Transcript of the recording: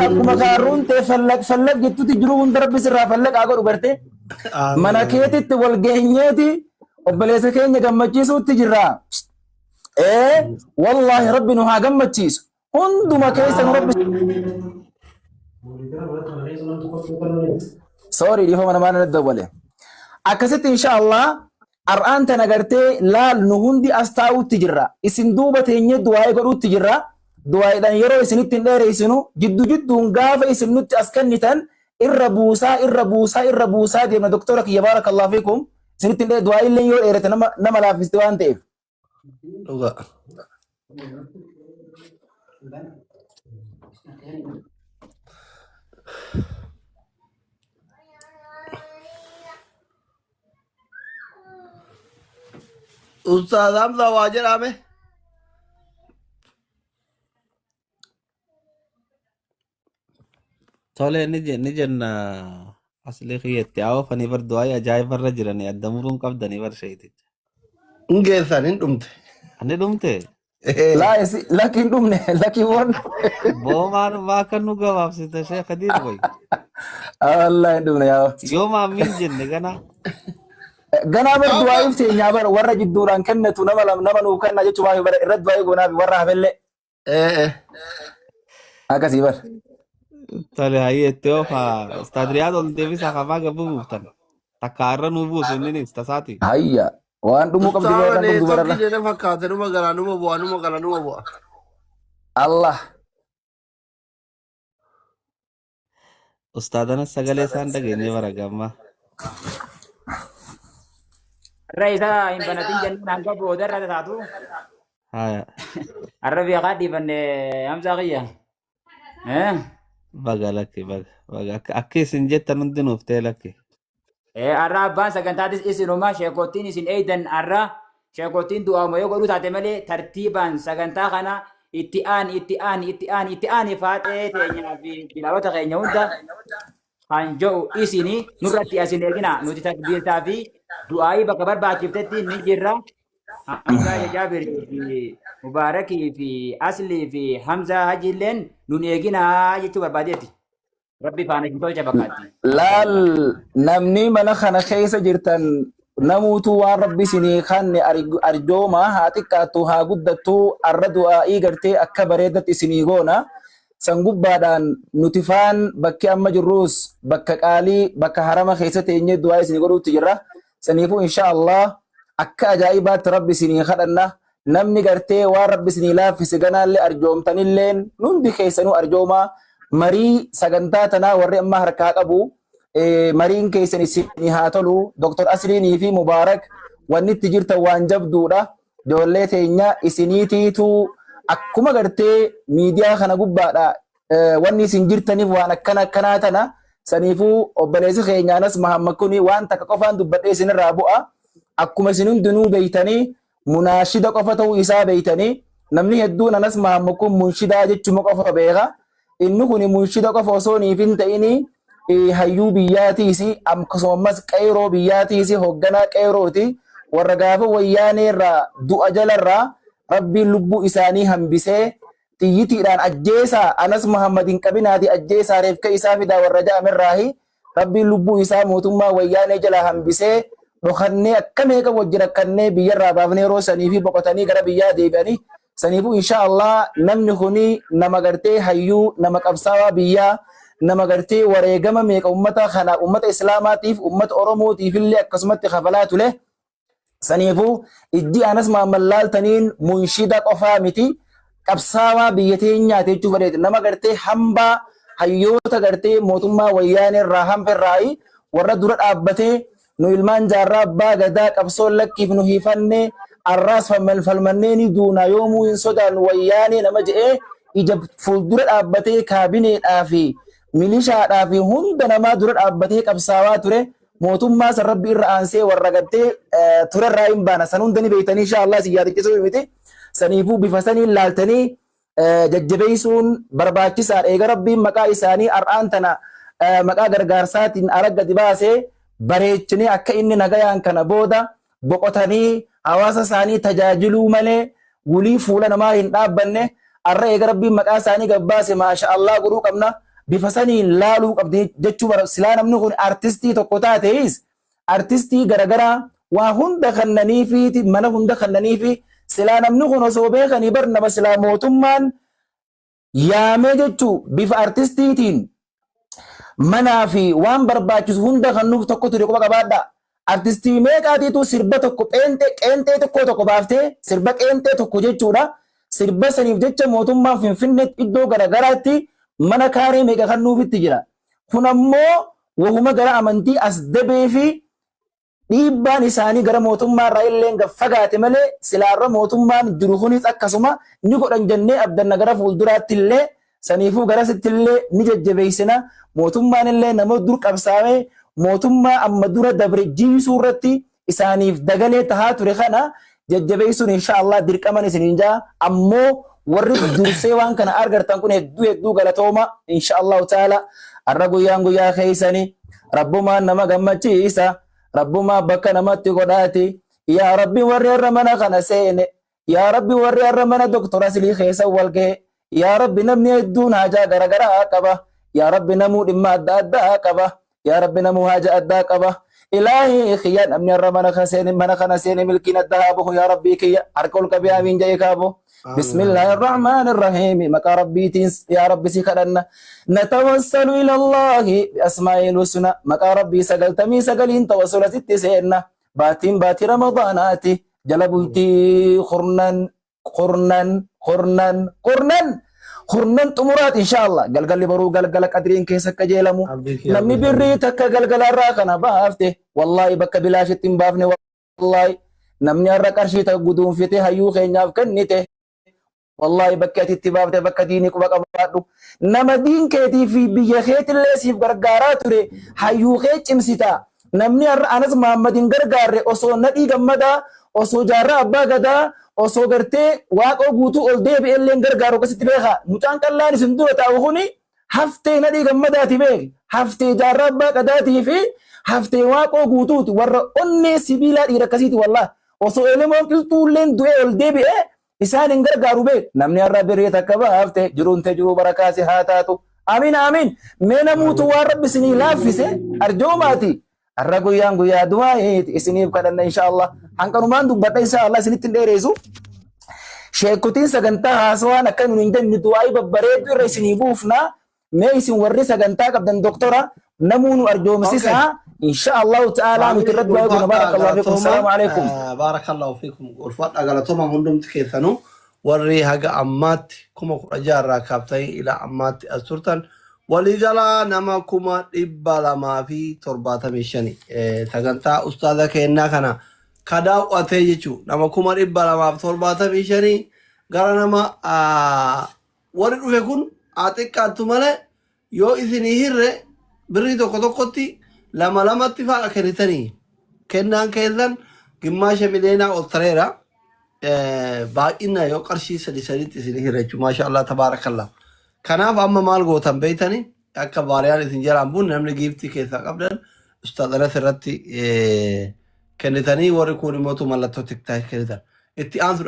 Akkuma kaarruun tee fallaq fallaq jettutti jiruu hunda rabbi sirraa fallaqaa godhu gartee. Mana keetitti wal geenyeeti obboleessa keenya gammachiisuutti jirra. Ee wallaahi rabbi nu haa gammachiisu. Hunduma keessa nu rabbi. Sorry dhiifama namaa natti dawwale. Akkasitti insha Allah ar'aan tana gartee laal nu hundi as taa'uutti jirra. Isin duuba teenyee du'aa'ee godhuutti jirra. Du'aa'eedhaan yeroo isinitti hin dheereessinu jiddu jidduun gaafa isin nutti as kennitan irra buusaa irra buusaa irra buusaa deemna doktora kiyya baarakallahu fiikum. Isinitti hin dheere du'aa'illee yoo dheerate nama nama laaffiste waan ta'eef. Dhugaa. Ustaaz Hamzaa waa jedhame. Tole ni ni jenna asli kiyyatti aawafanii bar du'aa'ii ajaa'ibarra jiranii adda muruun qabdanii bar sheeyticha. Hin geessan hin dhumte. Ani dhumte Laa isi lakki hin dhumne lakki won. boomaan maa akka nu gabaabsite shee Khadiir boy. Wallahi hin dhumne yaa. Yoo maammiin jenne gana Ganaa bar du'aa'iif teenyaa bar warra jidduudhaan kennatu nama lam nama nuu kenna jechuun bara irra du'aa'ii goonaaf warra hafellee. Akkasii bar. Tole hayyee itti oofaa Ustaad Riyaad ol deebisaa kamaa gabbu buuftan. Takka irra nuu buusu inninis tasaati. Hayya waan dhumuu qabdi Ustaaza irra dhumdu neetworkii bararra. jedhe fakkaate numa galaa numa bu'a numa gala numa bu'a. Allah. Ustaadana sagalee isaan dhageenye bara gamma. Har'a isa hin banatin jennaan hanga booda irra taatu. Haya Har'a beekaa dhiifanne Hamzaa kiyya. Eh? Baga lakki baga baga akka akka isin jettan hundi nuuf ta'e lakki. Har'a abbaan sagantaatis isinuma sheekottiin isin eeydan har'a sheekottiin du'aama yoo godhuu taate malee tartiibaan sagantaa kana itti aani itti aani itti aani itti aani faaxee teenyaa fi bilaawota keenya hunda kan jedhu isini nurratti asin eegina nuti takbiirtaa fi du'aayii bakka barbaachiftetti ni jirra. Hamzaa Jaabirii fi Mubaarakii fi Aslii fi Hamzaa Hajiilleen nun eeginaa jechuu barbaadeeti. Rabbi faana isin tolcha fakkaatti. Laal namni mana kana keessa jirtan namuutu waan rabbi isinii kanne arjooma haa xiqqaattu haa guddattu arra du'aa'ii gartee akka bareedatti isinii goona. San gubbaadhaan nuti faan bakki amma jirruus bakka qaalii bakka harama keessa teenyee du'aa isinii godhuutti jirra. Saniifuu insha Allah akka ajaa'ibaatti rabbi isinii kadhanna. Namni gartee waan rabbi isinii laaffise ganaallee arjoomtanilleen hundi keessanuu arjoomaa marii sagantaa tanaa warri amma harkaa qabu mariin keessan isinii haa tolu. Dr. Asliinii fi Mubaarak wanni itti jirtan waan jabduudha. Ijoollee teenya isiniitiitu akkuma gartee miidiyaa kana gubbaadha wanni isin jirtaniif waan akkana akkanaa tana saniifuu obboleessi keenya Anas Mahammad kuni waan takka qofaan dubbadhee isinirraa bu'a. Akkuma isin hundinuu beeytanii munaashida qofa ta'uu isaa beeytanii namni hedduun Anas Mahammad kun munshidaa jechuma qofa beeka. Inni kun munshida qofa osoo niif hin ta'ini hayyuu biyyaatiis akkasuma ammas qeyroo biyyaatiis hoogganaa qeyrooti warra gaafa wayyaanee irraa du'a jalarraa rabbiin lubbuu isaanii hambisee xiyyitiidhaan ajjeesaa Anas Muhammad hin qabinaati ajjeesaa reefka isaa fidaa warra ja'amerraahi rabbiin lubbuu isaa mootummaa wayyaanee jalaa hambisee dhokannee akka meeqa wajji rakkannee biyyarraa baafnee yeroo sanii fi boqotanii gara biyyaa deebi'anii saniifuu insha Allah namni kuni nama gartee hayyuu nama qabsaawaa biyyaa nama gartee wareegama meeqa ummata kana ummata islaamaatiif ummata oromootiif illee akkasumatti kafalaa ture. Saniifuu ijji Anas Mahammad laaltaniin munshida qofaa miti qabsaawaa biyya teenyaati jechuu fedheeti. Nama gartee hambaa hayyoota gartee mootummaa wayyaanee irraa hanfe irraayi warra dura dhaabbatee nu ilmaan jaarraa abbaa gadaa qabsoon lakkiif nu hiifannee arraas falmannee ni duuna yoomuu hin sodaannu wayyaanee nama je'ee ija fuuldura dhaabbatee kaabineedhaa fi milishaadhaa fi hunda namaa dura dhaabbatee qabsaawaa ture. Mootummaa san rabbi irra aansee warra gartee turerraa hin baana san hunda ni beektanii insha Allah isin yaadachiisuu miti saniifuu bifa saniin laaltanii jajjabeessuun barbaachisaadha eega rabbiin maqaa isaanii har'aan tana maqaa gargaarsaatiin ala gadi baasee bareechinee akka inni nagayaan kana booda boqotanii hawaasa isaanii tajaajiluu malee wulii fuula namaa hin dhaabbanne arra eega rabbiin maqaa isaanii gabbaase maasha Allah godhuu qabna. Bifa saniin laaluu qabdi jechuu bara silaa namni kun artistii tokko taateis artistii garagaraa waa hunda kannaniifi mana hunda kannaniifi silaa namni kun osoo beekanii bar nama silaa mootummaan yaamee jechuu bifa artistiitiin manaa fi waan barbaachisu hunda kan nuuf tokko ture quba qabaadha. Artistii meeqaatiitu sirba tokko qeenxee qeenxee tokko tokko baaftee sirba qeenxee tokko jechuudha. Sirba saniif jecha mootummaan Finfinneetti iddoo garagaraatti mana kaaree meeqa kan nuufitti jira. Kun ammoo wahuma gara amantii as dabee fi dhiibbaan isaanii gara mootummaa irraa illee fagaate malee silaarra mootummaan jiru kunis akkasuma ni godhan jennee abdanna. Gara fuulduraatti illee saniifuu garasitti illee ni jajjabeessina. Mootummaan illee nama dur qabsaa'ee mootummaa amma dura dabre jiisuu irratti isaaniif dagalee tahaa ture kana jajjabeessuun insha Allah dirqaman isiniin jaa. Ammoo warri dursee waan kana argartan kun hedduu hedduu galatooma. Insha Allahu taala har'a guyyaan guyyaa keeysani rabbumaan nama gammachiisa, rabbumaa bakka namatti godhaati. Yaa Rabbi, warri har'a mana kana seene, yaa Rabbi, warri har'a mana Doktora Asilii keessa wal gahe, yaa Rabbi, namni hedduun haajaa garagaraa qaba. Yaa Rabbi, namuu dhimma adda addaa qaba. Yaa Rabbi, namuu haaja addaa qaba. Ilaahii kiyya, namni har'a mana kana seene, mana kana seene milkiin adda haa bahu. Yaa Rabbii kiyya, harka ol qabee amiin jedhee kaabo. بسم الله الرحمن الرحيم. Maqaa Rabbiitiin yaa Rabbi si kadhanna. نتوسل إلى الله بأسمائه الحسنى. Maqaa Rabbii 99n tawassula sitti seenna. Baatiin baatii Ramadaanaati, jala bultii kurnan kurnan kurnan kurnan kurnan xumuraat. Insha Allah galgalli baruu galgala qadriin keessa qajeelamu. Namni birrii takka galgala irraa kana baafte, wallaahi bakka bilaashitti hin baafne. Wallaahi namni har'a qarshii takka guduunfite hayyuu keenyaaf kennite, wallaahi bakki ati itti baafte bakka diinii quba qabaadhu. Nama diin keetii fi biyya keetillee siif gargaaraa ture hayyuu kee cimsita. Namni har'a Anas Mahammad hin gargaarre, osoo Nadhii Gammadaa, osoo Jaarraa Abbaa Gadaa, osoo gartee Waaqoo Guutuu ol deebi'e illee hin gargaaru. Akkasitti beeka. Mucaan qallaan isin dura taa'u kuni haftee Nadhii Gammadaati beek, haftee Jaarraa Abbaa Gadaatii fi haftee Waaqoo Guutuuti. Warra onnee sibiilaa dhiira akkasiiti. Wallah osoo Elemoon Qilxuulleen du'ee ol deebi'e isaan hin gargaaru beek. Namni har'a birrii takka baafte jiruun te jiruu barakaasi haa taatu. Amiin, amiin. Mee namuutu waan Rabbi isinii laaffise arjoomaati. Har'a guyyaan guyyaa du'aa'iiti, isiniif kadhanna insha Allah. Hanqanumaan dubbadha, insha Allah isinitti hin dheereessu. Sheekutiin sagantaa haasawaan akka nun hin jenne du'aa'ii babbareedu irra isinii buufna. Mee isin warri sagantaa qabdan, doktora, namuu nu arjoomsisaa. Insha Allahu ta'ala nuti irratti du'aa goona. بارك الله فيكم. السلام عليكم. بارك الله فيكم. Ulfaadha, galatooma hundumti keessanuu. Warri haga ammaatti 16,000 irraa kaaftanii ilaa ammaatti as turtan waliigalaa nama 275,000 sagantaa ustaaza kennaa kana ka daawwatee jechuu nama 275,000 gara nama warri dhufe kun haa xiqqaattu malee yoo isinii hirre birrii tokko tokkotti lama lamatti fa'a kennitanii kennaan keessan gimmaasha miliyoonaa ol tareera. Baay'ina yoo qarshii sadi saditti isin hirre jechuudha. Maasha Allah, tabaarakallah. Kanaaf amma maal gootan beeytanii? Akka baariyaan isin jalaan buun namni giiftii keessaa qabdan ustaaz Anas irratti kennitanii, warri kun immoo mallattoo tiktaak kennitan. Itti aansuudha.